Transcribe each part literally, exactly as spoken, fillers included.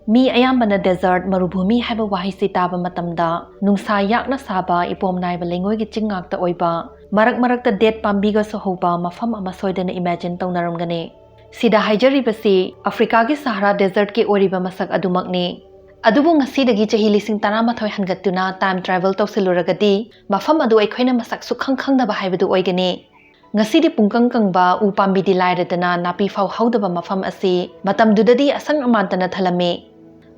ꯃꯤ ꯑꯌꯥꯝꯕꯅ desert, ꯃꯔꯨꯚꯨꯃꯤ ꯍꯥꯏꯕ ꯋꯥꯍꯩꯁꯤ ꯇꯥꯕ ꯃꯇꯝꯗ ꯅꯨꯡꯁꯥ ꯌꯥꯛꯅ ꯁꯥꯕ, ꯏꯄꯣꯝ ꯅꯥꯏꯕ ꯂꯩꯉꯣꯏꯒꯤ ꯆꯤꯡ ꯉꯥꯛꯇ ꯑꯣꯏꯕ, ꯃꯔꯛ ꯃꯔꯛꯇ date ꯄꯥꯝꯕꯤꯒꯁꯨ ꯍꯧꯕ ꯃꯐꯝ ꯑꯃ ꯁꯣꯏꯗꯅ imagine ꯇꯧꯅꯔꯝꯒꯅꯤ꯫ ꯁꯤꯗ ꯍꯥꯏꯖꯔꯤꯕꯁꯤ ꯑꯐ꯭ꯔꯤꯀꯥꯒꯤ ꯁꯍꯔꯥ desertꯀꯤ ꯑꯣꯏꯔꯤꯕ ꯃꯁꯛ ꯑꯗꯨꯃꯛꯅꯤ꯫ ꯑꯗꯨꯕꯨ ꯉꯁꯤꯗꯒꯤ ꯆꯍꯤ ꯂꯤꯁꯤꯡ ꯇꯔꯥꯃꯥꯊꯣꯏ ꯍꯟꯒꯠꯇꯨꯅ time travel ꯇꯧꯁꯤꯜꯂꯨꯔꯒꯗꯤ, ꯃꯐꯝ ꯑꯗꯨ ꯑꯩꯈꯣꯏꯅ ꯃꯁꯛ ꯁꯨꯛꯈꯪ ꯈꯪꯗꯕ ꯍꯥꯏꯕꯗꯨ ꯑꯣꯏꯒꯅꯤ꯫ ꯉꯁꯤꯗꯤ ꯄꯨꯡꯀꯪ ꯀꯪꯕ, ꯎ ꯄꯥꯝꯕꯤꯗꯤ ꯂꯥꯏꯔꯗꯅ ꯅꯥꯄꯤ ꯐꯥꯎ ꯍꯧꯗꯕ ꯃꯐꯝ ꯑꯁꯤ ꯃꯇꯝꯗꯨꯗꯗꯤ ꯑꯁꯪ ꯑꯃꯥꯟꯇꯅ ꯊꯜꯂꯝꯃꯤ꯫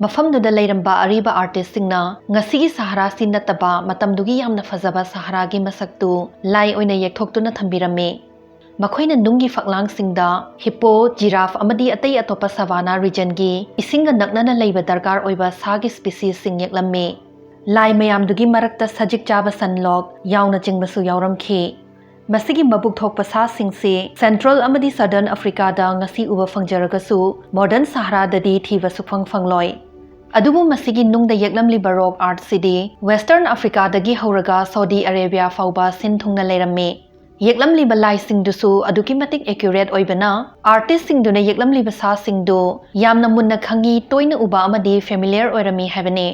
ꯃꯐꯝꯗꯨꯗ ꯂꯩꯔꯝꯕ ꯑꯔꯤꯕ artistꯁꯤꯡꯅ ꯉꯁꯤꯒꯤ ꯁꯍꯔꯥꯁꯤ ꯅꯠꯇꯕ ꯃꯇꯝꯗꯨꯒꯤ ꯌꯥꯝꯅ ꯐꯖꯕ ꯁꯍꯔꯥꯒꯤ ꯃꯁꯛꯇꯨ ꯂꯥꯏ ꯑꯣꯏꯅ ꯌꯦꯛꯊꯣꯛꯇꯨꯅ ꯊꯝꯕꯤꯔꯝꯃꯤ꯫ ꯃꯈꯣꯏꯅ ꯅꯨꯡꯒꯤ ꯐꯛꯂꯥꯡꯁꯤꯡꯗ hippo, giraffe ꯑꯃꯗꯤ ꯑꯇꯩ ꯑꯇꯣꯞꯄ savannah regionꯒꯤ ꯏꯁꯤꯡꯒ ꯅꯛꯅꯅ ꯂꯩꯕ ꯗꯔꯀꯥꯔ ꯑꯣꯏꯕ ꯁꯥꯒꯤ speciesꯁꯤꯡ ꯌꯦꯛꯂꯝꯃꯤ꯫ ꯂꯥꯏ ꯃꯌꯥꯝꯗꯨꯒꯤ ꯃꯔꯛꯇ ꯁꯖꯤꯛ ꯆꯥꯕ ꯁꯟꯂꯣꯛ ꯌꯥꯎꯅꯆꯤꯡꯕꯁꯨ ꯌꯥꯎꯔꯝꯈꯤ꯫ ꯃꯁꯤꯒꯤ ꯃꯕꯨꯛ ꯊꯣꯛꯄ ꯁꯥꯁꯤꯡꯁꯤ Central ꯑꯃꯗꯤ Southern Africaꯗ ꯉꯁꯤ ꯎꯕ ꯐꯪꯖꯔꯒꯁꯨ, modern ꯁꯍꯔꯥꯗꯗꯤ ꯊꯤꯕ ꯁꯨꯛꯐꯪ ꯐꯪꯂꯣꯏ꯫ ꯑꯗꯨꯕꯨ ꯃꯁꯤꯒꯤ ꯅꯨꯡꯗ ꯌꯦꯛꯂꯝꯂꯤꯕ rock artꯁꯤꯗꯤ Western Africaꯗꯒꯤ ꯍꯧꯔꯒ Saudi Arabia ꯐꯥꯎꯕ ꯁꯤꯟ ꯊꯨꯡꯅ ꯂꯩꯔꯝꯃꯤ꯫ ꯌꯦꯛꯂꯝꯂꯤꯕ ꯂꯥꯏꯁꯤꯡꯗꯨꯁꯨ ꯑꯗꯨꯛꯀꯤ ꯃꯇꯤꯛ accurate ꯑꯣꯏꯕꯅ, artistꯁꯤꯡꯗꯨꯅ ꯌꯦꯛꯂꯝꯂꯤꯕ ꯁꯥꯁꯤꯡꯗꯨ ꯌꯥꯝꯅ ꯃꯨꯟꯅ ꯈꯪꯉꯤ, ꯇꯣꯏꯅ ꯎꯕ ꯑꯃꯗꯤ familiar ꯑꯣꯏꯔꯝꯃꯤ ꯍꯥꯏꯕꯅꯤ꯫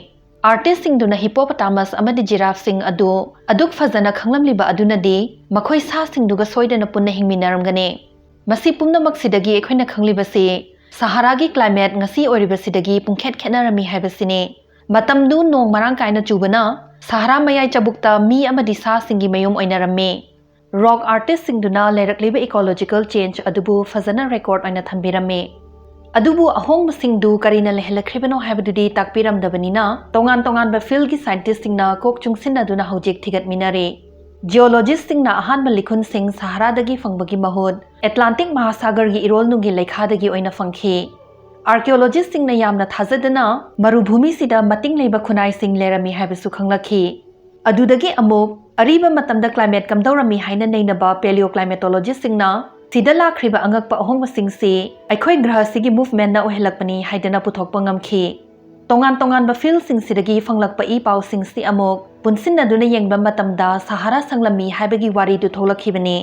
Artistꯁꯤꯡꯗꯨꯅ hippopotamus ꯑꯃꯗꯤ giraffeꯁꯤꯡ ꯑꯗꯨ ꯑꯗꯨꯛ ꯐꯖꯅ ꯈꯪꯂꯝꯂꯤꯕ ꯑꯗꯨꯅꯗꯤ, ꯃꯈꯣꯏ ꯁꯥꯁꯤꯡꯗꯨꯒ ꯁꯣꯏꯗꯅ ꯄꯨꯟꯅ ꯍꯤꯡꯃꯤꯟꯅꯔꯝꯒꯅꯤ꯫ ꯃꯁꯤ ꯄꯨꯝꯅꯃꯛꯁꯤꯗꯒꯤ ꯑꯩꯈꯣꯏꯅ ꯈꯪꯂꯤꯕꯁꯤ, ꯁꯍꯔꯥꯒꯤ climate ꯉꯁꯤ ꯑꯣꯏꯔꯤꯕꯁꯤꯗꯒꯤ ꯄꯨꯡꯈꯦꯠ ꯈꯦꯠꯅꯔꯝꯃꯤ ꯍꯥꯏꯕꯁꯤꯅꯤ꯫ ꯃꯇꯝꯗꯨ ꯅꯣꯡ ꯃꯔꯥꯡ ꯀꯥꯏꯅ ꯆꯨꯕꯅ, ꯁꯍꯔꯥ ꯃꯌꯥꯏ ꯆꯕꯨꯛꯇ ꯃꯤ ꯑꯃꯗꯤ ꯁꯥꯁꯤꯡꯒꯤ ꯃꯌꯨꯝ ꯑꯣꯏꯅꯔꯝꯃꯤ꯫ Rock artistꯁꯤꯡꯗꯨꯅ ꯂꯩꯔꯛꯂꯤꯕ ecological change ꯑꯗꯨꯕꯨ ꯐꯖꯅ record ꯑꯣꯏꯅ ꯊꯝꯕꯤꯔꯝꯃꯤ꯫ ꯑꯗꯨꯕꯨ ꯑꯍꯣꯡꯕꯁꯤꯡꯗꯨ ꯀꯔꯤꯅ ꯂꯩꯍꯜꯂꯛꯈ꯭ꯔꯤꯕꯅꯣ ꯍꯥꯏꯕꯗꯨꯗꯤ ꯇꯥꯛꯄꯤꯔꯝꯗꯕꯅꯤꯅ, ꯇꯣꯉꯥꯟ ꯇꯣꯉꯥꯟꯕ fieldꯒꯤ scientistꯁꯤꯡꯅ ꯀꯣꯛ ꯆꯨꯡꯁꯤꯟꯅꯗꯨꯅ ꯍꯧꯖꯤꯛ ꯊꯤꯒꯠꯃꯤꯟꯅꯔꯤ꯫ Geologistꯁꯤꯡꯅ ꯑꯍꯥꯟꯕ ꯂꯤꯈꯨꯟꯁꯤꯡ ꯁꯍꯔꯥꯗꯒꯤ ꯐꯪꯕꯒꯤ ꯃꯍꯨꯠ Atlantic ꯃꯍꯥꯁꯥꯒꯔꯒꯤ ꯏꯔꯣꯜꯅꯨꯡꯒꯤ ꯂꯩꯈꯥꯗꯒꯤ ꯑꯣꯏꯅ ꯐꯪꯈꯤ꯫ Archaeologistꯁꯤꯡꯅ ꯌꯥꯝꯅ ꯊꯥꯖꯗꯅ ꯃꯔꯨꯚꯨꯃꯤꯁꯤꯗ ꯃꯇꯤꯡ ꯂꯩꯕ ꯈꯨꯟꯅꯥꯏꯁꯤꯡ ꯂꯩꯔꯝꯃꯤ ꯍꯥꯏꯕꯁꯨ ꯈꯪꯂꯛꯈꯤ꯫ ꯑꯗꯨꯗꯒꯤ ꯑꯃꯨꯛ ꯑꯔꯤꯕ ꯃꯇꯝꯗ climate ꯀꯝꯗꯧꯔꯝꯃꯤ ꯍꯥꯏꯅ ꯅꯩꯅꯕ paleoclimatologistꯁꯤꯡꯅ ꯁꯤꯗ ꯂꯥꯛꯈ꯭ꯔꯤꯕ ꯑꯉꯛꯄ ꯑꯍꯣꯡꯕꯁꯤꯡꯁꯤ ꯑꯩꯈꯣꯏ ꯒ꯭ꯔꯍꯁꯤꯒꯤ movementꯅ ꯑꯣꯏꯍꯜꯂꯛꯄꯅꯤ ꯍꯥꯏꯗꯅ ꯄꯨꯊꯣꯛꯄ ꯉꯝꯈꯤ꯫ ꯇꯣꯉꯥꯟ ꯇꯣꯉꯥꯟꯕ fieldꯁꯤꯡꯁꯤꯗꯒꯤ ꯐꯪꯂꯛꯄ ꯏ ꯄꯥꯎꯁꯤꯡꯁꯤ ꯑꯃꯨꯛ ꯄꯨꯟꯁꯤꯟꯅꯗꯨꯅ ꯌꯦꯡꯕ ꯃꯇꯝꯗ ꯁꯍꯔꯥ ꯁꯪꯂꯝꯃꯤ ꯍꯥꯏꯕꯒꯤ ꯋꯥꯔꯤꯗꯨ ꯊꯣꯛꯂꯛꯈꯤꯕꯅꯤ꯫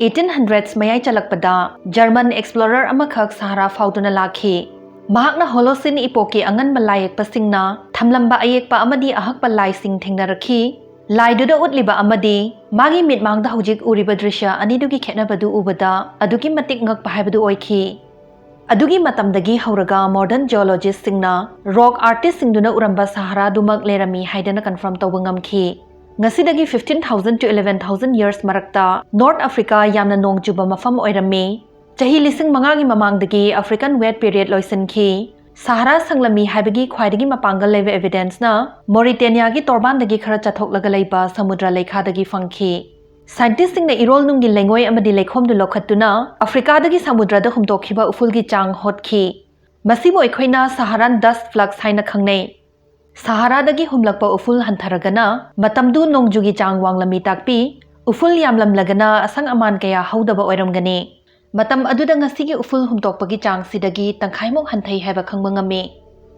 Eighteen hundreds ꯃꯌꯥꯏ ꯆꯜꯂꯛꯄꯗ German explorer ꯑꯃꯈꯛ ꯁꯍꯔꯥ ꯐꯥꯎꯗꯨꯅ ꯂꯥꯛꯈꯤ꯫ ꯃꯍꯥꯛꯅ Holocene epochꯀꯤ ꯑꯉꯟꯕ ꯂꯥꯏꯌꯦꯛꯄꯁꯤꯡꯅ ꯊꯝꯂꯝꯕ ꯑꯌꯦꯛꯄ ꯑꯃꯗꯤ ꯑꯍꯛꯄ ꯂꯥꯏꯁꯤꯡ ꯊꯦꯡꯅꯔꯛꯈꯤ꯫ ꯂꯥꯏꯗꯨꯗ ꯎꯠꯂꯤꯕ ꯑꯃꯗꯤ ꯃꯥꯒꯤ ꯃꯤꯠꯃꯥꯡꯗ ꯍꯧꯖꯤꯛ ꯎꯔꯤꯕ ꯗ꯭ꯔꯤꯁ꯭ꯌ ꯑꯅꯤꯗꯨꯒꯤ ꯈꯦꯠꯅꯕꯗꯨ ꯎꯕꯗ ꯑꯗꯨꯛꯀꯤ ꯃꯇꯤꯛ ꯉꯛꯄ ꯍꯥꯏꯕꯗꯨ ꯑꯣꯏꯈꯤ꯫ ꯑꯗꯨꯒꯤ ꯃꯇꯝꯗꯒꯤ ꯍꯧꯔꯒ modern geologistꯁꯤꯡꯅ rock artistꯁꯤꯡꯗꯨꯅ ꯎꯔꯝꯕ ꯁꯍꯥꯔꯥꯗꯨꯃꯛ ꯂꯩꯔꯝꯃꯤ ꯍꯥꯏꯗꯅ confirm ꯇꯧꯕ ꯉꯝꯈꯤ꯫ ꯉꯁꯤꯗꯒꯤ fifteen thousand to eleven thousand years ꯃꯔꯛꯇ North Africa ꯌꯥꯝꯅ ꯅꯣꯡ ꯆꯨꯕ ꯃꯐꯝ ꯑꯣꯏꯔꯝꯃꯤ꯫ ꯆꯍꯤ ꯂꯤꯁꯤꯡ ꯃꯉꯥꯒꯤ ꯃꯃꯥꯡꯗꯒꯤ African wet period ꯂꯣꯏꯁꯤꯟꯈꯤ꯫ ꯁꯍꯥꯔꯥ ꯁꯪꯂꯝꯃꯤ ꯍꯥꯏꯕꯒꯤ ꯈ꯭ꯋꯥꯏꯗꯒꯤ ꯃꯄꯥꯡꯒꯜ ꯂꯩꯕ evidenceꯅ Mauritaniaꯒꯤ ꯇꯣꯔꯕꯥꯟꯗꯒꯤ ꯈꯔ ꯆꯠꯊꯣꯛꯂꯒ ꯂꯩꯕ ꯁꯃꯨꯗ꯭ꯔ ꯂꯩꯈꯥꯗꯒꯤ ꯐꯪꯈꯤ꯫ Scientistꯁꯤꯡꯅ ꯏꯔꯣꯜ ꯅꯨꯡꯒꯤ ꯂꯩꯉꯣꯏ ꯑꯃꯗꯤ ꯂꯩꯈꯣꯝꯗꯨ ꯂꯧꯈꯠꯇꯨꯅ Africaꯗꯒꯤ ꯁꯃꯨꯗ꯭ꯔꯗ ꯍꯨꯝꯗꯣꯛꯈꯤꯕ ꯎꯐꯨꯜꯒꯤ ꯆꯥꯡ ꯍꯣꯠꯈꯤ꯫ ꯃꯁꯤꯕꯨ ꯑꯩꯈꯣꯏꯅ Saharan dust flux ꯍꯥꯏꯅ ꯈꯪꯅꯩ꯫ ꯁꯍꯥꯔꯥꯗꯒꯤ ꯍꯨꯝꯂꯛꯄ ꯎꯐꯨꯜ ꯍꯟꯊꯔꯒꯅ ꯃꯇꯝꯗꯨ ꯅꯣꯡꯖꯨꯒꯤ ꯆꯥꯡ ꯋꯥꯡꯂꯝꯃꯤ ꯇꯥꯛꯄꯤ, ꯎꯐꯨꯜ ꯌꯥꯝꯂꯝꯂꯒꯅ ꯑꯁꯪ ꯑꯃꯥꯟ ꯀꯌꯥ ꯍꯧꯗꯕ ꯑꯣꯏꯔꯝꯒꯅꯤ꯫ ꯃꯇꯝ ꯑꯗꯨꯗ ꯉꯁꯤꯒꯤ ꯎꯐꯨꯜ ꯍꯨꯝꯇꯣꯛꯄꯒꯤ ꯆꯥꯡꯁꯤꯗꯒꯤ ꯇꯪꯈꯥꯏꯃꯨꯛ ꯍꯟꯊꯩ ꯍꯥꯏꯕ ꯈꯪꯕ ꯉꯝꯃꯤ꯫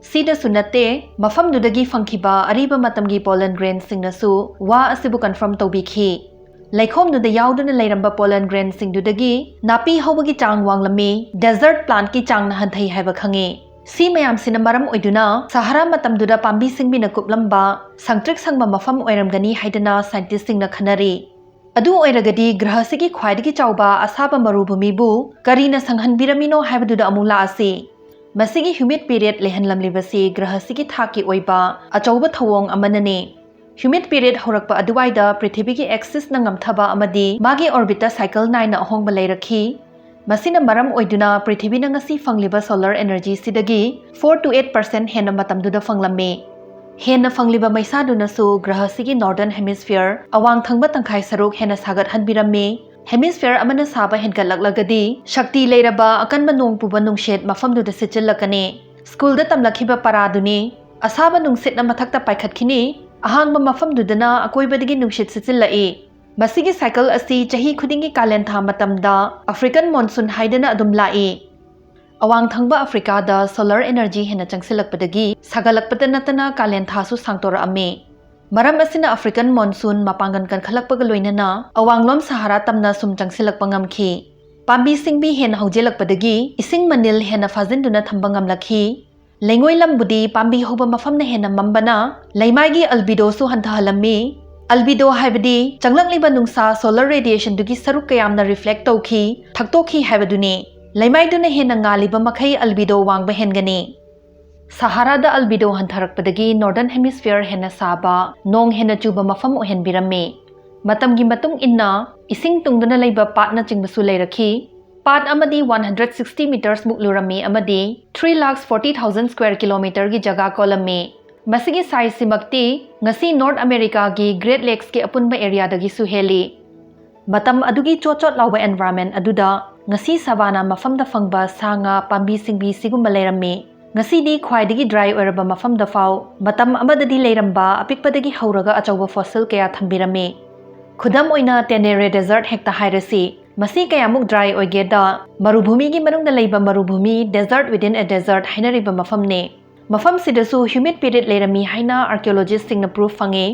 ꯁꯤꯗꯁꯨ ꯅꯠꯇꯦ, ꯃꯐꯝꯗꯨꯗꯒꯤ ꯐꯪꯈꯤꯕ ꯑꯔꯤꯕ ꯃꯇꯝꯒꯤ pollen grainꯁꯤꯡꯅꯁꯨ ꯋꯥ ꯑꯁꯤꯕꯨ confirm ꯇꯧꯕꯤꯈꯤ꯫ ꯂꯩꯈꯣꯝꯗꯨꯗ ꯌꯥꯎꯗꯨꯅ ꯂꯩꯔꯝꯕ pollen grainꯁꯤꯡꯗꯨꯗꯒꯤ ꯅꯥꯄꯤ ꯍꯧꯕꯒꯤ ꯆꯥꯡ ꯋꯥꯡꯂꯝꯃꯤ, desert plantꯀꯤ ꯆꯥꯡꯅ ꯍꯟꯊꯩ ꯍꯥꯏꯕ ꯈꯪꯉꯤ꯫ ꯁꯤ ꯃꯌꯥꯝꯁꯤꯅ ꯃꯔꯝ ꯑꯣꯏꯗꯨꯅ ꯁꯍꯥꯔꯥ ꯃꯇꯝꯗꯨꯗ ꯄꯥꯝꯕꯤ ꯁꯤꯡꯕꯤꯅ ꯀꯨꯞꯂꯝꯕ ꯁꯪꯇ꯭ꯔꯤꯛ ꯁꯪꯕ ꯃꯐꯝ ꯑꯣꯏꯔꯝꯒꯅꯤ ꯍꯥꯏꯗꯅ scientistꯁꯤꯡꯅ ꯈꯟꯅꯔꯤ꯫ ꯑꯗꯨ ꯑꯣꯏꯔꯒꯗꯤ ꯒ꯭ꯔꯍꯁꯤꯒꯤ ꯈ꯭ꯋꯥꯏꯗꯒꯤ ꯆꯥꯎꯕ ꯑꯁꯥꯕ ꯃꯔꯨꯚꯨꯃꯤꯕꯨ ꯀꯔꯤꯅ ꯁꯪꯍꯟꯕꯤꯔꯝꯃꯤꯅꯣ ꯍꯥꯏꯕꯗꯨꯗ ꯑꯃꯨꯛ ꯂꯥꯛꯑꯁꯤ꯫ ꯃꯁꯤꯒꯤ humid period ꯂꯩꯍꯟꯂꯝꯂꯤꯕꯁꯤ ꯒ꯭ꯔꯍꯁꯤꯒꯤ ꯊꯥꯛꯀꯤ ꯑꯣꯏꯕ ꯑꯆꯧꯕ ꯊꯧꯑꯣꯡ ꯑꯃꯅꯅꯤ꯫ Humid period ꯍꯧꯔꯛꯄ ꯑꯗꯨꯋꯥꯏꯗ ꯄ꯭ꯔꯤꯊꯤꯕꯤꯒꯤ axisꯅ ꯉꯝꯊꯕ ꯑꯃꯗꯤ ꯃꯥꯒꯤ orbitꯇ cycle ꯅꯥꯏꯅ ꯑꯍꯣꯡꯕ ꯂꯩꯔꯛꯈꯤ꯫ ꯃꯁꯤꯅ ꯃꯔꯝ ꯑꯣꯏꯗꯨꯅ ꯄ꯭ꯔꯤꯊꯤꯕꯤꯅ ꯉꯁꯤ ꯐꯪꯂꯤꯕ solar energyꯁꯤꯗꯒꯤ four to eight percent ꯍꯦꯟꯅ ꯃꯇꯝꯗꯨꯗ ꯐꯪꯂꯝꯃꯤ꯫ ꯍꯦꯟꯅ ꯐꯪꯂꯤꯕ ꯃꯩꯁꯥꯗꯨꯅꯁꯨ ꯒ꯭ꯔꯍꯁꯤꯒꯤ northern hemisphere, ꯑꯋꯥꯡ ꯊꯪꯕ ꯇꯪꯈꯥꯏ ꯁꯔꯨꯛ ꯍꯦꯟꯅ ꯁꯥꯒꯠꯍꯟꯕꯤꯔꯝꯃꯤ꯫ Hemisphere ꯑꯃꯅ ꯁꯥꯕ ꯍꯦꯟꯒꯠꯂꯛꯂꯒꯗꯤ ꯁꯛꯇꯤ ꯂꯩꯔꯕ ꯑꯀꯟꯕ ꯅꯣꯡ ꯄꯨꯕ ꯅꯨꯡꯁꯤꯠ ꯃꯐꯝꯗꯨꯗ ꯁꯤꯠꯆꯤꯜꯂꯛꯀꯅꯤ꯫ ꯁ꯭ꯀꯨꯜꯗ ꯇꯝꯂꯛꯈꯤꯕ ꯄꯔꯥꯗꯨꯅꯤ꯫ ꯑꯁꯥꯕ ꯅꯨꯡꯁꯤꯠꯅ ꯃꯊꯛꯇ ꯄꯥꯏꯈꯠꯈꯤꯅꯤ, ꯑꯍꯥꯡꯕ ꯃꯐꯝꯗꯨꯗꯅ ꯑꯀꯣꯏꯕꯗꯒꯤ ꯅꯨꯡꯁꯤꯠ ꯁꯤꯠꯆꯤꯜꯂꯛꯏ꯫ ꯃꯁꯤꯒꯤ cycle ꯑꯁꯤ ꯆꯍꯤ ꯈꯨꯗꯤꯡꯒꯤ ꯀꯥꯂꯦꯟ ꯊꯥ ꯃꯇꯝꯗ African monsoon ꯍꯥꯏꯗꯅ ꯑꯗꯨꯝ ꯂꯥꯛꯏ꯫ ꯑꯋꯥꯡ ꯊꯪꯕ ꯑꯐ꯭ꯔꯤꯀꯥꯗ solar energy ꯍꯦꯟꯅ ꯆꯪꯁꯤꯜꯂꯛꯄꯗꯒꯤ ꯁꯥꯒꯠꯂꯛꯄꯗ ꯅꯠꯇꯅ ꯀꯥꯂꯦꯟ ꯊꯥꯁꯨ ꯁꯥꯡꯗꯣꯔꯛꯑꯝꯃꯤ꯫ ꯃꯔꯝ ꯑꯁꯤꯅ African monsoon ꯃꯄꯥꯡꯒꯜ ꯀꯟꯈꯠꯂꯛꯄꯒ ꯂꯣꯏꯅꯅ ꯑꯋꯥꯡꯂꯣꯝ ꯁꯍꯥꯔꯥ ꯇꯝꯅ ꯁꯨꯝ ꯆꯪꯁꯤꯜꯂꯛꯄ ꯉꯝꯈꯤ꯫ ꯄꯥꯝꯕꯤ ꯁꯤꯡꯕꯤ ꯍꯦꯟꯅ ꯍꯧꯖꯤꯜꯂꯛꯄꯗꯒꯤ ꯏꯁꯤꯡ ꯃꯅꯤꯜ ꯍꯦꯟꯅ ꯐꯥꯖꯤꯟꯗꯨꯅ ꯊꯝꯕ ꯉꯝꯂꯛꯈꯤ꯫ ꯂꯩꯉꯣꯏ ꯂꯝꯕꯨꯗꯤ ꯄꯥꯝꯕꯤ ꯍꯧꯕ ꯃꯐꯝꯅ ꯍꯦꯟꯅ ꯃꯝꯕꯅ ꯂꯩꯃꯥꯏꯒꯤ ꯑꯜꯕꯤꯗꯣꯁꯨ ꯍꯟꯊꯍꯜꯂꯝꯃꯤ꯫ ꯑꯜꯕꯤꯗꯣ ꯍꯥꯏꯕꯗꯤ ꯆꯪꯂꯛꯂꯤꯕ ꯅꯨꯡꯁꯥ solar radiationꯗꯨꯒꯤ ꯁꯔꯨꯛ ꯀꯌꯥꯝꯅ reflect ꯇꯧꯈꯤ, ꯊꯛꯇꯣꯛꯈꯤ ꯍꯥꯏꯕꯗꯨꯅꯤ꯫ ꯂꯩꯃꯥꯏꯗꯨꯅ ꯍꯦꯟꯅ ꯉꯥꯜꯂꯤꯕ ꯃꯈꯩ ꯑꯜꯕꯤꯗꯣ ꯋꯥꯡꯕ ꯍꯦꯟꯒꯅꯤ꯫ ꯁꯍꯥꯔꯥꯗ ꯑꯜꯕꯤꯗꯣ ꯍꯟꯊꯔꯛꯄꯗꯒꯤ Northern Hemisphere ꯍꯦꯟꯅ ꯁꯥꯕ, ꯅꯣꯡ ꯍꯦꯟꯅ ꯆꯨꯕ ꯃꯐꯝ ꯑꯣꯏꯍꯟꯕꯤꯔꯝꯃꯤ꯫ ꯃꯇꯝꯒꯤ ꯃꯇꯨꯡ ꯏꯟꯅ ꯏꯁꯤꯡ ꯇꯨꯡꯗꯨꯅ ꯂꯩꯕ ꯄꯥꯠꯅꯆꯤꯡꯕꯁꯨ ꯂꯩꯔꯛꯈꯤ꯫ ꯄꯥꯠ ꯑꯃꯗꯤ one hundred sixty metres ꯃꯨꯛ ꯂꯨꯔꯝꯃꯤ ꯑꯃꯗꯤ three lakhs forty thousand square kilometreꯒꯤ ꯖꯒꯥ ꯀꯣꯜꯂꯝꯃꯤ꯫ ꯃꯁꯤꯒꯤ sizeꯁꯤꯃꯛꯇꯤ ꯉꯁꯤ North Americaꯒꯤ Great Lakesꯀꯤ ꯑꯄꯨꯟꯕ areaꯗꯒꯤꯁꯨ ꯍꯦꯜꯂꯤ꯫ ꯃꯇꯝ ꯑꯗꯨꯒꯤ ꯆꯣꯠ ꯆꯣꯠ ꯂꯥꯎꯕ environment ꯑꯗꯨꯗ ꯉꯁꯤ savanna ꯃꯐꯝꯗ ꯐꯪꯕ ꯁꯥ ꯉꯥ, ꯄꯥꯝꯕꯤ ꯁꯤꯡꯕꯤ ꯁꯤꯒꯨꯝꯕ ꯂꯩꯔꯝꯃꯤ꯫ ꯉꯁꯤꯗꯤ ꯈ꯭ꯋꯥꯏꯗꯒꯤ dry ꯑꯣꯏꯔꯕ ꯃꯐꯝꯗ ꯐꯥꯎ ꯃꯇꯝ ꯑꯃꯗꯗꯤ ꯂꯩꯔꯝꯕ ꯑꯄꯤꯛꯄꯗꯒꯤ ꯍꯧꯔꯒ ꯑꯆꯧꯕ fossil ꯀꯌꯥ ꯊꯝꯕꯤꯔꯝꯃꯤ꯫ ꯈꯨꯗꯝ ꯑꯣꯏꯅ Tenere Desert ꯍꯦꯛꯇ ꯍꯥꯏꯔꯁꯤ꯫ ꯃꯁꯤ ꯀꯌꯥꯃꯨꯛ dry ꯑꯣꯏꯒꯦꯗ, ꯃꯔꯨꯚꯨꯃꯤꯒꯤ ꯃꯅꯨꯡꯗ ꯂꯩꯕ ꯃꯔꯨꯚꯨꯃꯤ, desert within a desert ꯍꯥꯏꯅꯔꯤꯕ ꯃꯐꯝꯅꯤ꯫ ꯃꯐꯝꯁꯤꯗꯁꯨ humid period ꯂꯩꯔꯝꯃꯤ ꯍꯥꯏꯅ archaeologistꯁꯤꯡꯅ proof ꯐꯪꯉꯤ꯫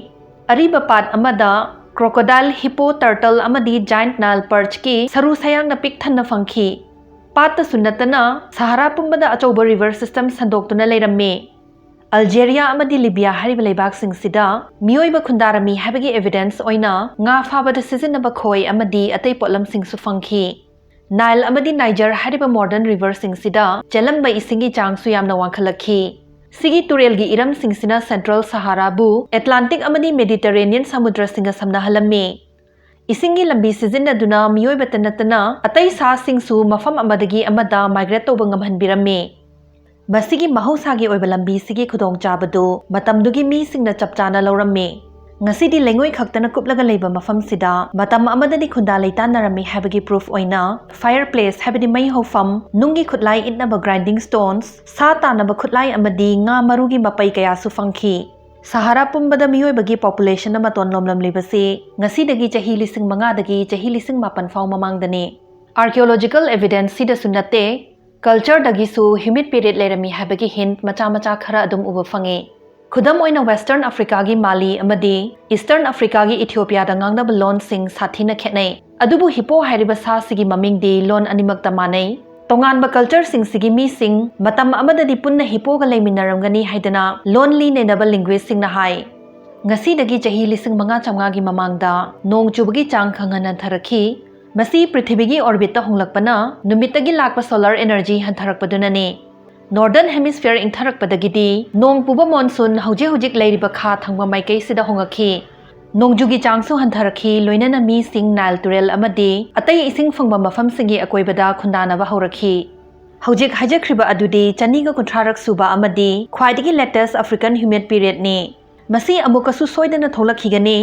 ꯑꯔꯤꯕ ꯄꯥꯠ ꯑꯃꯗ crocodile, hippo, turtle ꯑꯃꯗꯤ giant Nile perchꯀꯤ ꯁꯔꯨ ꯁꯌꯥꯡꯅ ꯄꯤꯛ ꯊꯟꯅ ꯐꯪꯈꯤ꯫ ꯄꯥꯠꯇꯁꯨ ꯅꯠꯇꯅ ꯁꯍꯥꯔꯥ ꯄꯨꯝꯕꯗ ꯑꯆꯧꯕ river system ꯁꯟꯗꯣꯛꯇꯨꯅ ꯂꯩꯔꯝꯃꯤ꯫ ꯑꯜꯖꯦꯔꯤꯌꯥ ꯑꯃꯗꯤ ꯂꯤꯕꯤꯌꯥ ꯍꯥꯏꯔꯤꯕ ꯂꯩꯕꯥꯛꯁꯤꯡꯁꯤꯗ ꯃꯤꯑꯣꯏꯕ ꯈꯨꯟꯗꯥꯔꯝꯃꯤ ꯍꯥꯏꯕꯒꯤ evidence ꯑꯣꯏꯅ ꯉꯥ ꯐꯥꯕꯗ ꯁꯤꯖꯤꯟꯅꯕ ꯈꯣꯏ ꯑꯃꯗꯤ ꯑꯇꯩ ꯄꯣꯠꯂꯝꯁꯤꯡꯁꯨ ꯐꯪꯈꯤ꯫ ꯅꯥꯏꯜ ꯑꯃꯗꯤ ꯅꯥꯏꯖꯔ ꯍꯥꯏꯔꯤꯕ modern riverꯁꯤꯡꯁꯤꯗ ꯆꯦꯜꯂꯝꯕ ꯏꯁꯤꯡꯒꯤ ꯆꯥꯡꯁꯨ ꯌꯥꯝꯅ ꯋꯥꯡꯈꯠꯂꯛꯈꯤ꯫ ꯁꯤꯒꯤ ꯇꯨꯔꯦꯜꯒꯤ ꯏꯔꯝꯁꯤꯡꯁꯤꯅ Central ꯁꯍꯥꯔꯥꯕꯨ Atlantic ꯑꯃꯗꯤ Mediterranean ꯁꯃꯨꯗ꯭ꯔꯁꯤꯡꯒ ꯁꯝꯅꯍꯜꯂꯝꯃꯤ꯫ ꯏꯁꯤꯡꯒꯤ ꯂꯝꯕꯤ ꯁꯤꯖꯤꯟꯅꯗꯨꯅ ꯃꯤꯑꯣꯏꯕꯇ ꯅꯠꯇꯅ ꯑꯇꯩ ꯁꯥꯁꯤꯡꯁꯨ ꯃꯐꯝ ꯑꯃꯗꯒꯤ ꯑꯃꯗ migrate ꯇꯧꯕ ꯉꯝꯍꯟꯕꯤꯔꯝꯃꯤ꯫ ꯃꯁꯤꯒꯤ ꯃꯍꯧꯁꯥꯒꯤ ꯑꯣꯏꯕ ꯂꯝꯕꯤꯁꯤꯒꯤ ꯈꯨꯗꯣꯡꯆꯥꯕꯗꯨ ꯃꯇꯝꯗꯨꯒꯤ ꯃꯤꯁꯤꯡꯅ ꯆꯞ ꯆꯥꯅ ꯂꯧꯔꯝꯃꯤ꯫ ꯉꯁꯤꯗꯤ ꯂꯩꯉꯣꯏ ꯈꯛꯇꯅ ꯀꯨꯞꯂꯒ ꯂꯩꯕ ꯃꯐꯝꯁꯤꯗ ꯃꯇꯝ ꯑꯃꯗꯗꯤ ꯈꯨꯟꯗꯥ ꯂꯩꯇꯥꯟꯅꯔꯝꯃꯤ ꯍꯥꯏꯕꯒꯤ proof ꯑꯣꯏꯅ fireplace ꯍꯥꯏꯕꯗꯤ ꯃꯩ ꯍꯧꯐꯝ, ꯅꯨꯡꯒꯤ ꯈꯨꯠꯂꯥꯏ ꯏꯠꯅꯕ grinding stones, ꯁꯥ ꯇꯥꯟꯅꯕ ꯈꯨꯠꯂꯥꯏ ꯑꯃꯗꯤ ꯉꯥ ꯃꯔꯨꯒꯤ ꯃꯄꯩ ꯀꯌꯥꯁꯨ ꯐꯪꯈꯤ꯫ ꯁꯍꯥꯔꯥ ꯄꯨꯝꯕꯗ ꯃꯤꯑꯣꯏꯕꯒꯤ populationꯅ ꯃꯇꯣꯟ ꯂꯣꯝꯂꯝꯂꯤꯕꯁꯤ ꯉꯁꯤꯗꯒꯤ ꯆꯍꯤ ꯂꯤꯁꯤꯡ ꯃꯉꯥꯗꯒꯤ ꯆꯍꯤ ꯂꯤꯁꯤꯡ ꯃꯥꯄꯟ ꯐꯥꯎ ꯃꯃꯥꯡꯗꯅꯤ꯫ Archaeological evidence ꯁꯤꯗꯁꯨ ꯅꯠꯇꯦ, cultureꯗꯒꯤꯁꯨ humid period ꯂꯩꯔꯝꯃꯤ ꯍꯥꯏꯕꯒꯤ hint ꯃꯆꯥ ꯃꯆꯥ ꯈꯔ ꯑꯗꯨꯝ ꯎꯕ ꯐꯪꯉꯤ꯫ ꯈꯨꯗꯝ ꯑꯣꯏꯅ, Western Africaꯒꯤ Mali ꯑꯃꯗꯤ Eastern Africaꯒꯤ Ethiopiaꯗ ꯉꯥꯡꯅꯕ ꯂꯣꯟꯁꯤꯡ ꯁꯥꯊꯤꯅ ꯈꯦꯠꯅꯩ꯫ ꯑꯗꯨꯕꯨ hippo ꯍꯥꯏꯔꯤꯕ ꯁꯥꯁꯤꯒꯤ ꯃꯃꯤꯡꯗꯤ ꯂꯣꯟ ꯑꯅꯤꯃꯛꯇ ꯃꯥꯟꯅꯩ꯫ ꯇꯣꯉꯥꯟꯕ cultureꯁꯤꯡꯁꯤꯒꯤ ꯃꯤꯁꯤꯡ ꯃꯇꯝ ꯑꯃꯗꯗꯤ ꯄꯨꯟꯅ hippoꯒ ꯂꯩꯃꯤꯟꯅꯔꯝꯒꯅꯤ ꯍꯥꯏꯗꯅ ꯂꯣꯟꯂꯤ ꯅꯩꯅꯕ linguistꯁꯤꯡꯅ ꯍꯥꯏ꯫ ꯉꯁꯤꯗꯒꯤ ꯆꯍꯤ ꯂꯤꯁꯤꯡ ꯃꯉꯥ ꯆꯥꯝꯃꯉꯥꯒꯤ ꯃꯃꯥꯡꯗ ꯅꯣꯡ ꯆꯨꯕꯒꯤ ꯆꯥꯡ ꯈꯪꯍꯟ ꯍꯟꯊꯔꯛꯈꯤ꯫ ꯃꯁꯤ ꯄ꯭ꯔꯤꯊꯤꯕꯤꯒꯤ orbitꯇ ꯍꯣꯡꯂꯛꯄꯅ ꯅꯨꯃꯤꯠꯇꯒꯤ ꯂꯥꯛꯄ solar energy ꯍꯟꯊꯔꯛꯄꯗꯨꯅꯅꯤ꯫ Northern Hemisphere ꯏꯪꯊꯔꯛꯄꯗꯒꯤꯗꯤ ꯅꯣꯡ ꯄꯨꯕ monsoon ꯍꯧꯖꯤꯛ ꯍꯧꯖꯤꯛ ꯂꯩꯔꯤꯕ ꯈꯥ ꯊꯪꯕ ꯃꯥꯏꯀꯩꯁꯤꯗ ꯍꯣꯡꯉꯛꯈꯤ꯫ ꯅꯣꯡꯖꯨꯒꯤ ꯆꯥꯡꯁꯨ ꯍꯟꯊꯔꯛꯈꯤ, ꯂꯣꯏꯅꯅ ꯃꯤꯁꯤꯡ Nile ꯇꯨꯔꯦꯜ ꯑꯃꯗꯤ ꯑꯇꯩ ꯏꯁꯤꯡ ꯐꯪꯕ ꯃꯐꯝꯁꯤꯡꯒꯤ ꯑꯀꯣꯏꯕꯗ ꯈꯨꯟꯗꯥꯅꯕ ꯍꯧꯔꯛꯈꯤ꯫ ꯍꯧꯖꯤꯛ ꯍꯥꯏꯖꯈ꯭ꯔꯤꯕ ꯑꯗꯨꯗꯤ ꯆꯅꯤꯒ ꯀꯨꯟꯊ꯭ꯔꯥꯔꯛ ꯁꯨꯕ ꯑꯃꯗꯤ ꯈ꯭ꯋꯥꯏꯗꯒꯤ latest African humid periodꯅꯤ꯫ ꯃꯁꯤ ꯑꯃꯨꯛꯀꯁꯨ ꯁꯣꯏꯗꯅ ꯊꯣꯛꯂꯛꯈꯤꯒꯅꯤ꯫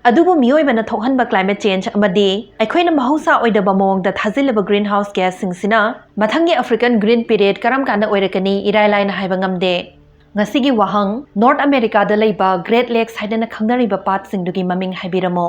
ꯑꯗꯨꯕꯨ ꯃꯤꯑꯣꯏꯕꯅ ꯊꯣꯛꯍꯟꯕ climate change ꯑꯃꯗꯤ ꯑꯩꯈꯣꯏꯅ ꯃꯍꯧꯁꯥ ꯑꯣꯏꯗꯕ ꯃꯑꯣꯡꯗ ꯊꯥꯖꯤꯜꯂꯕ greenhouse gasꯁꯤꯡꯁꯤꯅ ꯃꯊꯪꯒꯤ African green period ꯀꯔꯝ ꯀꯥꯟꯗ ꯑꯣꯏꯔꯛꯀꯅꯤ ꯏꯔꯥꯏ ꯂꯥꯏꯅ ꯍꯥꯏꯕ ꯉꯝꯗꯦ꯫ ꯉꯁꯤꯒꯤ ꯋꯥꯍꯪ: North Americaꯗ ꯂꯩꯕ Great Lakes ꯍꯥꯏꯗꯅ ꯈꯪꯅꯔꯤꯕ ꯄꯥꯠꯁꯤꯡꯗꯨꯒꯤ ꯃꯃꯤꯡ ꯍꯥꯏꯕꯤꯔꯝꯃꯨ꯫